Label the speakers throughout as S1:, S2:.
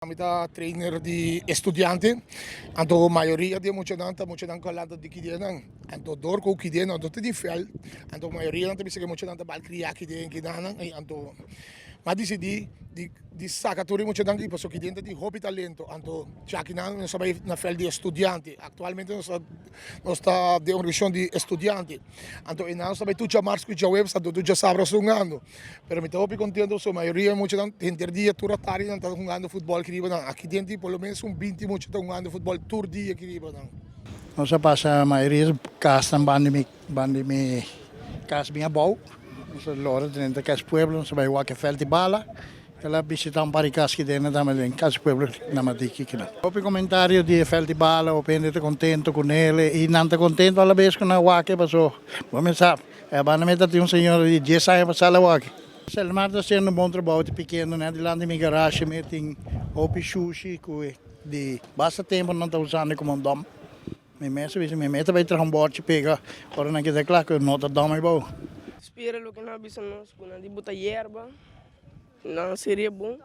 S1: Mi ta trainer di estudiante, anto mayoria di e muchanan ta muchanan ku a lanta di kidenan. Anto dor ku kidenan no ta di vèlt, anto mayoria nan ta bisa ku e muchanan ta bal kriá kiden kidanan, anto mi a disidí di di saka tur e muchanan aki pasobra kiden ta tin hopi talento. Anto djakinan nos a bai na vèlt di estudiante. Aktualmente nos ta nos ta den organisashon di estudiante. Anto einan nos ta bai tur djamars ku djaweps anto tur djasabra nos ta hungando. Pero mi ta hopi contento pasobra mayoria muchanan henter dia tur atardi nan ta hungando futbol aki riba nan. Aki den tin por lo menos un binti mucha ta hungando futbol tur dia aki riba nan.
S2: Nos a pasa mayoria kasnan banda mi banda mi kas bin abou. Nos a lora drenta kas pueblo nos a bai wak e vèlt di bala. El a bishita un par di kas ki den tambe den kas pueblo na Madiki kinan. Hopi komentario di e vèlt di bala hopi hende ta kontento ku nel i nan ta kontento alabes ku nan wak paso bo mi sa E banda mi ta tin un señora di dies aña pasá la wak. Selmar ta hasiendo un bon trabou di pikendo net dilanti mi garashe mi tin hopi shushi ku di basta tempo nan ta usando komo un dòm. Mi mes a bisa mi mes ta bai traha un bòrchi pega ora nan keda kla ku no ta dòm ei bou.
S3: Spera loke nan a bisa nos ku nan di buta yerba nan seria bon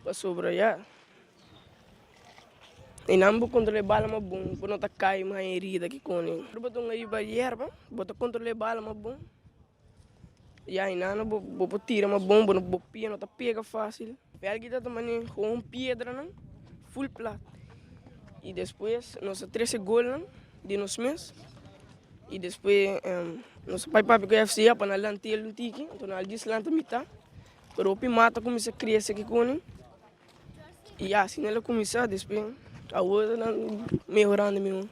S3: pasobra ya. I nan bo kontrola e bala mas bon, bo no ta kai mas herida ki koni. Ora bo ta hunga riba yerba, bo ta kontrola e bala mas bon. Ya i nan bo bo por tira mas bon, bo bo pia no ta pega fásil. Belgi ta mane gewoon piedranan full plat. I despues nos a trese golnan di nos mes. I despues nos a bai papia ku FCA pa nan lantel un tiki, anto nan a djis lanta mitá. Pero hopi mata a kuminsá krese ki koni. Y asina el a cuminsa despues awor ta mehorando miho.